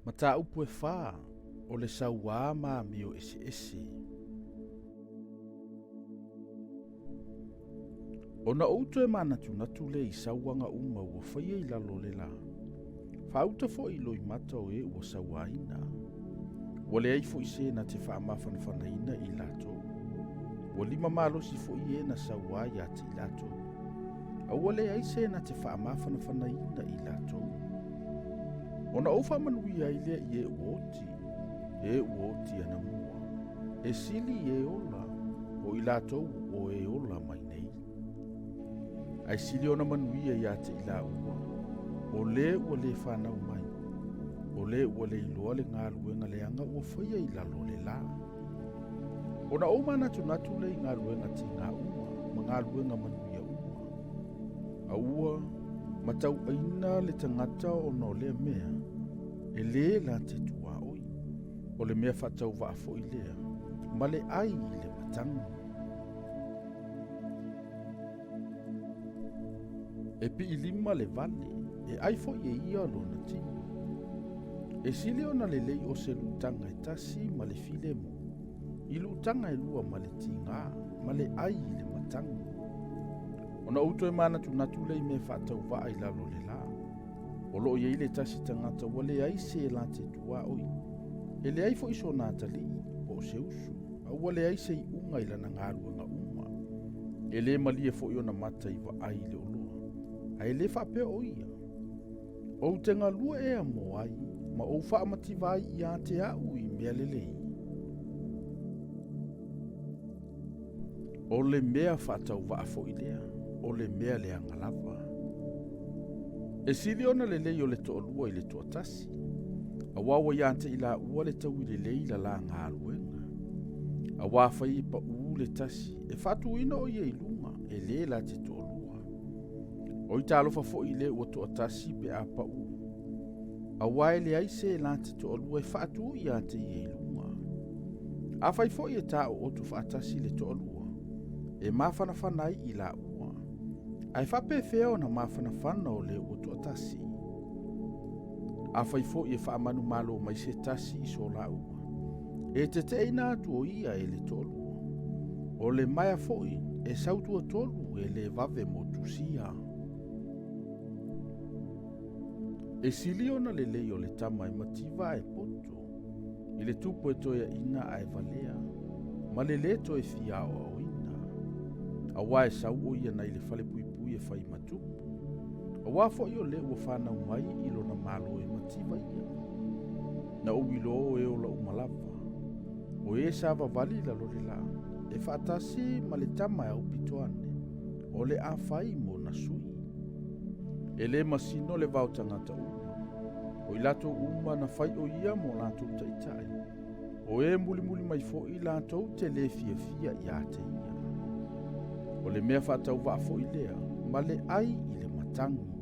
Mataupu e fā o le sauā ma amio eseese. Ona ou toe manatunatu lea i sauaga uma ua faia i lalo o le lā, faauta foi i loimata o e ua sauaina. Ua leai foi se na te faamafanafanaina i latou. Ua lima malosi foi e na saua ia te i latou. A ua leai se na te faamafanafanaina i latou. Ona ou faamanuia ai lea i e ua oti, e ua oti anamua, e sili i e ola, o i latou o e ola mai nei. Ae sili ona manuia ia te i laua, o le ua le fanau mai, o le ua le iloa le galuega leaga ua faia i lalo o le lā. Ona ou manatunatu lea i galuega tiga uma ma galuega manuia uma. A ua matauaina le tagata ona o lea mea, e lē la te tuaoi, o le mea faatauvaa foi lea, ma le ai i le matagi. E piilima le vale, e ai foi e ia lona tino. E sili ona lelei o se lutaga e tasi ma le filemu, i lutaga e lua ma le tiga, ma le ai i le matagi. Ona ou toe manatunatu lea i mea faatauvaa i lalo o le lā. O loo i ai le tasi tagata ua leai se la te tuaoi. E leai foi sona atalii po o se uso, a ua leai se iuga i lana galuega uma. E lē malie foi ona mata i vaai i le oloa, ae lē faapea o ia. Ou te galue ea mo ai, ma ou faamativa ai ia te au i mea lelei. O le mea faatauvaa foi lea, o le mea leaga lava. E sili ona lelei o le toalua i le toatasi, auā ua ia te i laua le taui lelei la la galuega. Auā afai e paū le tasi, e faatuina o ia i luga, e lē la te toalua. O i talofa foi i le ua toatasi pe a paū, auā e leai se la te toalua e faatū ia te ia i luga. Afai foi e taooto faatasi le toalua, e mafanafana ai i laua, ae faapefea ona mafanafana o le ua toatasi. Afai foi e faamanumalo mai se tasi i so laua, e teteina atu o ia e le toalua. O le maea foi e sautuatolu e le vave motusia. E sili ona lelei o le tama e mativa ae poto, i le tupu e toeaina ae valea, ma le lē toe fia aoaoina. Auā e sau o ia nai le falepuipui e fai ma tupu, auā foi o le ua fanau mai i lona malo e mativa ia. Na ou iloa o e ola uma lava, o e savavali i lalo o le lā, e faatasi ma le tama e aupito ane, o le a fai mo na sui. E lē masino le vao tagata uma, o i latou uma na fai o ia mo latou taitai, o e mulimuli mai foi latou te lē fiafia ia te ia. O le mea faatauvaa foi lea, ma le ai i le matagi.